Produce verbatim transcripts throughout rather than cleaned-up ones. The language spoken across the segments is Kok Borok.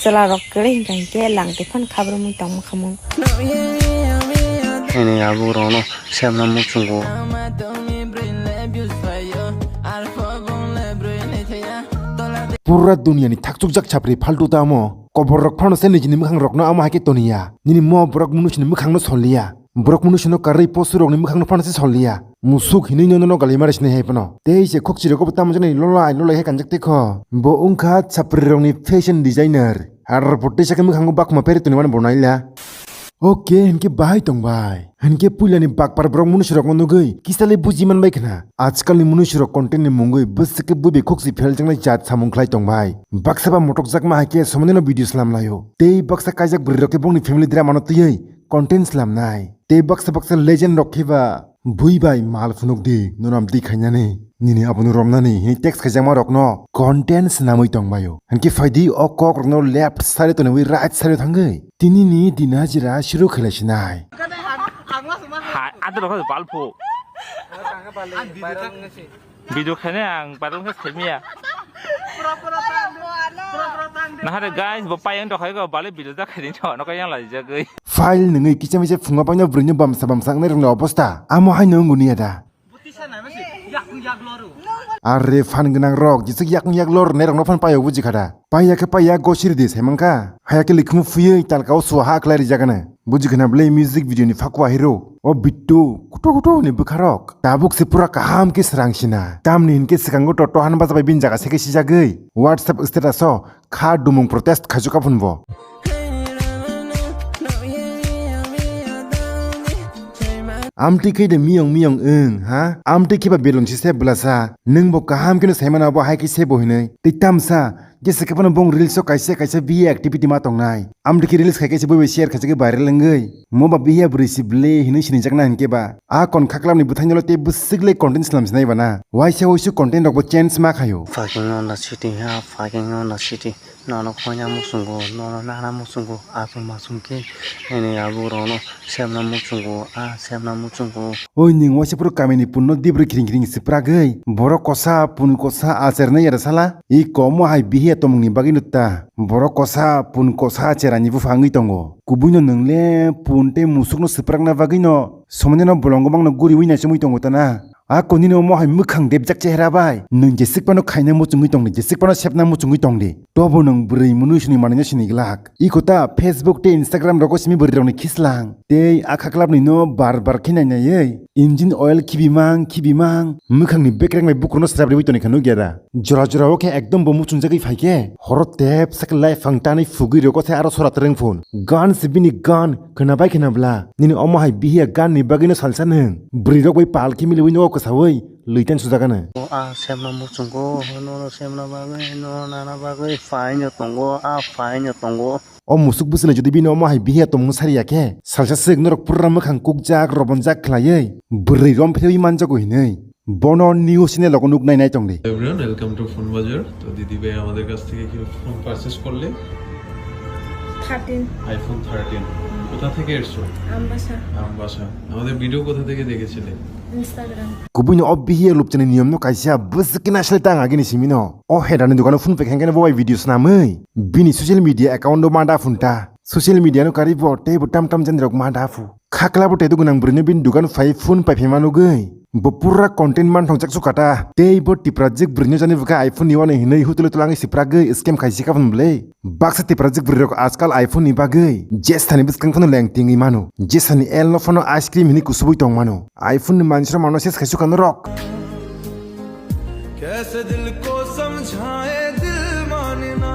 Chwla rok kwrwi hwnkha hinkhe lang twi phano khabrumwi tongma khamung. Hini abu rokno semna muchungo. Pura duniani thakchukjak chapri phaltu tamo. Kobor rok phano se nijini mwkhang rokno amo hai khe toniya. Nini mo borok mwnwi sini mwkhangno soliya. Borok mwnwi sino karwi posu rokni mwkhangno phano se soliya. Musuk hinwi no no galimari sini hai phano. Tei se khokchi rokbo tamo jani lolai lolai hai kanjak tei kho. Bo wngkha chapri rokni fashion designer. Aro bo tei sakhe mwkhango bakma peri tongmani bo naila. Oke, hinkhe bahai tongbai. Hinkhe puilani bakpar borok mwnwi sirokno nugwi kisa le buji manbai khna. Ajkalni mwnwi sirok content ni mungwi bwswk khe buibai khokchi pheljaknai jat samung khlai tongbai. Baksa ba motokjakma hai khe somonino video slam laio. Tei baksa kaijak bwrwi rok khe bongni family drama no twiwi content slam nai. Tei baksa baksa legend rok khe ba bui bai mal phunuk di, nono amtwi khainani, nini abono romnani hini text khaijakma rokno content swnamwi tongbaio. Hinkhe phaidi o kok rokno left side o tonwi right side o thangwi tini ni din hajira shuru khailai sinai. Ha, adro kha balpho. Video khainai ang viral khe khaimiya. Nahare guys, bo payang dokhai go bale video da khaini to no kayang lai jagwi. File nungwi kicha misa phunga paino bwrwino bamsa bamsa wngnai rokni obostha amo haino wnguni ada. Are fan gwnang rok jisuk yakung yak lor nai rokno phan payo buji khada. Paya khe paya gosiri di saimankha. Haya khe likhumu phuywi talkao swaha khlai rijagana. Buji khna bwlai music video ni phakwa hero. O bittu kutu kutu ni bwkharok. Tabuk se pura kaham khe srang sina. Tamni hinkhe swkango to tohan baja bai bini jaga se khe sijagwi. WhatsApp status o kha dumung protest khaijwk aphunbo. Amtwi khe de miyong miyong wng ha? Amtwi khe ba belun si se bwlasa. Nwng bo kaham kheno saimano abo hai khe se bo hinwi. Tei tamsa. Jesa khe phano bong reels o kaisa kaisa biya activity ma tongnai. Amtwi khe reels khai kaisa bui bai share khaisa khe viral wngwi. Mo ba biya bwrwi si ble hinwi sinijakna hinkhe ba. A kon khaklamni bwthaino le tei bwswk le content slam sinai bana. Waisa waisa content rok bo change ma khaio. Fucking on the city ha, fucking on the city. Nono khoina muchungo, nono nana muchungo, aphuru machung khe nini abu rokno semna muchungo, a semna muchungo. Oi nwng waisa phuru kamini punno dibri khiring khiring swprak oi. Borok kosa, pun kosa, achairnai yara sala. I komo hai bihiya tomungni bagwi no ta. Borok kosa, pun kosa, achairani bupha wngwi tongo. Kubuino nwng le pun tei musukno swprakna bagwino somonino bolongo mangno guriwi naichomwi tongo tana. A konini omo hai mwkhang depjak chehra bai. Nwng jesik phano khaina muchungwi tongdi, jesik phano sepna muchungwi tongdi. Tobo nwng bwrwi mwnwi sini manwino sini glak. Iko ta Facebook tei Instagram rogo simi bwrwi rokni khislang. Tei a khaklapni no bar bar khe nai naiwi engine oil khibimang khibimang mwkhangni bekreng bai bukurno srap riwi toni kha nukya da. Jora jora o khe ekdom bo muchungjagwi phai khe horo tep sak laiphang tanwi phugwi rogo se aro sora twrwng phun. Gan se bini gan. Khwnabai khwnabla, nini omo hai bihiya gan ni bagwi no salsa nwng. Bwrwi rok bai pal khe miliwi nogo kwsawi, lwi tan sujagano. O a semna muchungo, nono semna bagwi, nono nana bagwi, phaino tongo, a phaino tongo. O musuk bwswlwi jodi bini omo hai bihiya tongmung sariya khe, salsa swk norok pura mwkhang kukjak, robonjak khlaiwi, bwrwi rom phirwi manjago hinwi. Bono news channel rogo nuk nai nai tongdi. Everyone, welcome to Phone Bazaar. তো দিদি ভাই আমাদের কাছ থেকে কি phone purchase করলে? Thirteen. IPhone thirteen. কোথা থেকে এসছো? আমবাসা। আমবাসা। আমাদের ভিডিও কোথা থেকে দেখেছিলে? Instagram. Kubui no o bihiya lupchani niyom no kaisa bwswk khe naisle tang agini simi no. O hedani dukano phone pekha hwnkhe no bo bai video swnamwi. Bini social media account o ma da phunta. Social media no kari bo tei bo tam tam jani rok ma da phu. Khakla bo tei do gwnang bwrwi no bini dugan phai phone pai phaima nugwi. Bo pura content manthok jak sukata. Tei bo Tiprajik bwrwi no jani bwkha iPhone ni wani hinwi hutuli twlangwi sipragwi scam khaisi kha phun bwle. Baksa Tiprajik bwrwi rok ajkal iPhone ni bagwi jesani bwskang phano leng tingwi mano. Jesani el no phano ice cream hinwi kusubui tong mano. iPhone ni manjra mano ses khaisukha norok. Kaise dil ko samjhaye, dil mane na.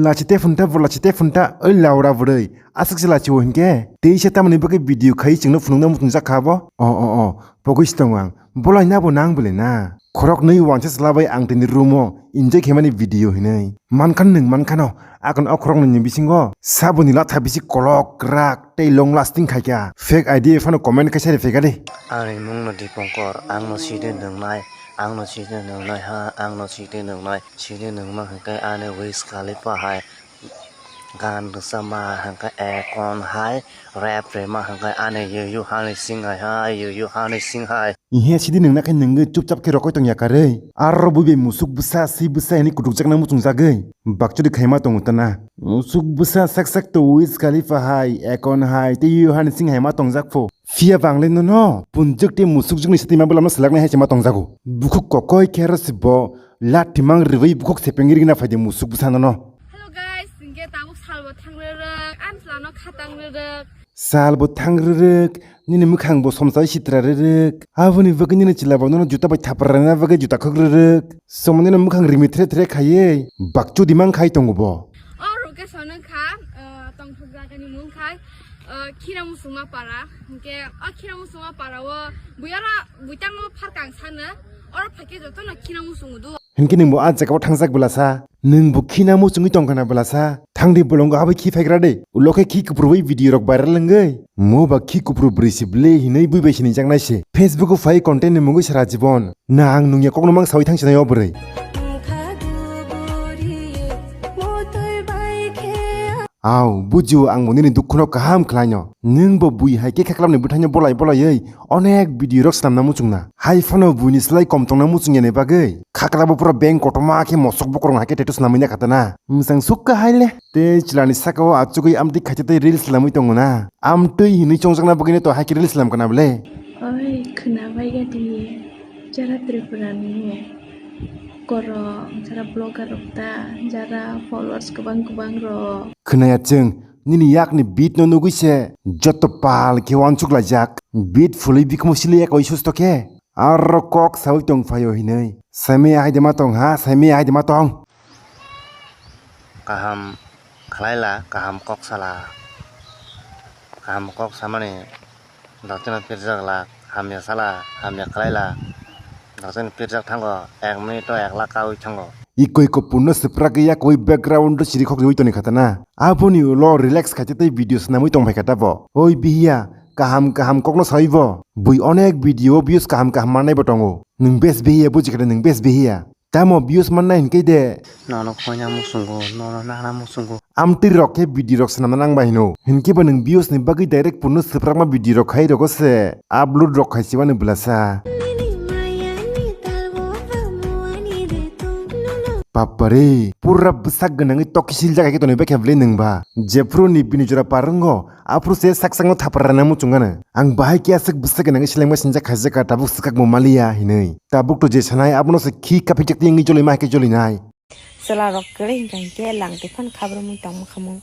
Lachi te phunta bo lachi te phunta oi laura bwrwi. Aswk se lachi o hinkhe. Teisa tamoni bagwi video khai chwngno phunukna muchungjak kha bo. O o o. Pogwi se tongo ang. Bolai nabo nang bwle na. Khorok nwi wansa chwla bai ang tini room o enjoy khaimani video hinwi. Mankhan nwng mankhano. Akon o khorok nwi ni bisingo. Saboni latha bisi kolok krak tei long lasting khaikha. Fake I D phano comment khaisa rifika de. Ani mungno Dipankar, angno side nwngnai, angno side nwngnai ha, angno side nwngnai, side nwngma hwnkhe ani Wiz Khalifa hai gan rwchapma hwnkhe Akon hai rap rwma hwnkhe ani Yu Yu Honey Singh hai ha, Yu Yu Honey Singh hai. Ihe sidi nungna khe nungwi chupchap khe rokoi tong yakarwi. Aro bui bai musuk bwsa, si bwsa hinwi kutukjakna muchungjagwi. Bakchuri khaima tongo tana. Musuk bwsa sak sak to Wiz Khalifa hai, Akon hai, tei Yohan sing hai ma tongjak pho. Phiya bang le nono, punjwk tei musukjwkni sitwi ma bwlamno selaknai hai se ma tongjago. Bukhuk kokoi khe aro se bo, lathi mang rwui bukhuk sepengwi rwgwna phaidi musuk bwsa nono. Hello guys, hingke tabuk salbo thang rwrwk, ang chwlano khatang rwrwk. Salbo thang rwrwk, nini mwkhangbo somsai sitra rwrwk. Aboni bagwi nini chwlabo nono juta bai thapra rwna bagwi juta khok rwrwk. Somo nini mwkhang rimi thre thre khaiwi bakchudi mang khai tongo bo. O Rukesh no wngkha, eh, tongthok jagani mung khai, eh, Khira Musungma para. Hingke o Khira Musungma para o buyara buitango pharkang sano, oro phaikhe jotono Khira Musung udu. Hinkhe nwngbo a jagao thangjak bwlasa? Nwngbo khina muchungwi tongkhana bwlasa? Thangdi bolongo habwi khi phaigra de. Ulo khe khi kuphurwi video rok viral wngwi. Mo ba khi kuphur bwrwi se bwle hinwi bui bai sinijaknai se. Facebook o phai content ni mungwi sara jibon. Na ang nungya kokno mang sawi thangsinai o bwrwi. Au, bujio ang bo nini dukhuno kaham khlaino. Nwng bo bui hai khe khaklamni bwthaino bolai bolaiwi onek video rok swnamna muchungna. Hai phano buini slai kom tongna muchungyani bagwi khaklabo pura beng kotorma khe mosok bokorong hai khe tattoo swnamwi nakha tana. Mwchang sukha hai le. Tei chwlani sakao achugwi amtwi khaisa tei reels swnamwi tongo na. Amtwi hinwi chongjakna bagwino to hai khe reels swnam kana bwle. Oi, khwna bai gadi. Jara Tripura ni korok, jara blogger rok ta, jara followers kwbang kwbang rok. Khwnaya chwng, nini yakni beat no nugwi se joto pal khe uansuk laijak. Beat phulwi bikhumu sili yak oi susto khe. Aro kok sawi tong phaio hinwi. Saimaya hai de ma tong ha, saimaya hai de ma tong. Kaham khlaila, kaham kok sala. Kaham kok samani Dakchino pirjak lak, hamya sala, hamya khlaila. Dakchino pirjak thango, ek minute o ek lakh kaui thango. Iko iko punno swprak ya koi background o chiri khok riwi toni khatana. Aboni ulo relax khaite tei video swnamwi tong phai kha tabo. Oi bihiya, kaham kaham kokno sawi bo. Bui onek video o views kaham kaham mannai bo tongo. Nwng bes bihiya buji kha de nwng bes bihiya. Tamo views mannai hinkhe de. Nono khoina muchungo, nono nana muchungo. Amtwi rok khe video rok swnamna nang bai hino. Hinkhe bo nwng views ni bagwi direct punno swprakma video rok khai rogo se upload rok khai siwani bwlasa. Bapare, pura bwsak gwnangwi tok kisil jaga khe tonwi bakha bwle nwng ba. Jephru ni bini jora par wngo, Aphuru se sak sakno thapra rana muchungano. Ang bahai khe aswk bwswk gwnangwi selengma sinjak khaijak kha tabuk swkakbo maliya hinwi. Tabuk to je sanai abono se khi kaphikjak tiyangwi jolima hai khe jolinai. Chwla rok kwrwi hinkha hinkhe langtwi phano khabrumwi tongma khamung.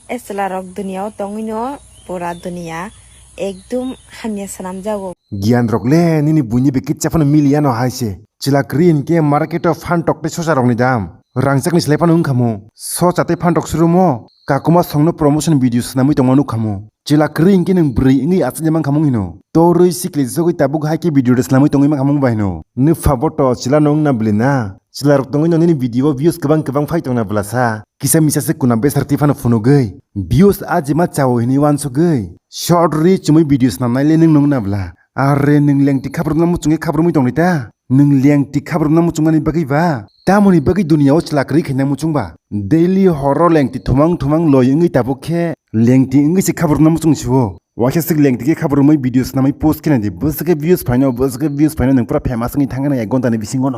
E chwla rok duniya o tongwino pura duniya ekdum hamya swnamjago. Giyan rok le nini buini bai kitsa phano miliya no hai se. Chwla kwrwi hinkhe market o phan tok tei sosa rokni dam. Rangchakni slai phano wngkha mo. Sosa tei phan tok surumo. Kakuma songno promotion video swnamwi tongma nukha mo. Chwla kwrwi hinkhe nwng bwrwi wngwi achukya mankha mung hino. Torwi sikli sogwi tabuk hai khe video de swnamwi tongwi mankha mung bai hino. Nwpha bo to chwla no wngna bwlwi na. Chwla rok tongwi no nini video o views kwbang kwbang phai tongna bwlasa. Kisa misa se kuna besar twi phano phunugwi. Views ajima chao hinwi uansugwi. Short rwi chumui video swnamnai le nwng nung na bwla. Are nwng lengtwi khabrumna muchungwi khabrumwi tongdi ta? Nwng lengtwi khabrumna muchungmani bagwi ba? Tamoni bagwi duniya o chwla kwrwi khaina muchung ba? Daily horo lengtwi thumang thumang loi wngwi tabuk khe lengtwi wngwi se khabrumna muchung sio. Waisa swk lengtwi khe khabrumwi video swnamwi post khe naidi, bwswk khe views phaino, bwswk khe views phaino, nwng pura famous wngwi thangkhe na ek ghonta ni bisingo no.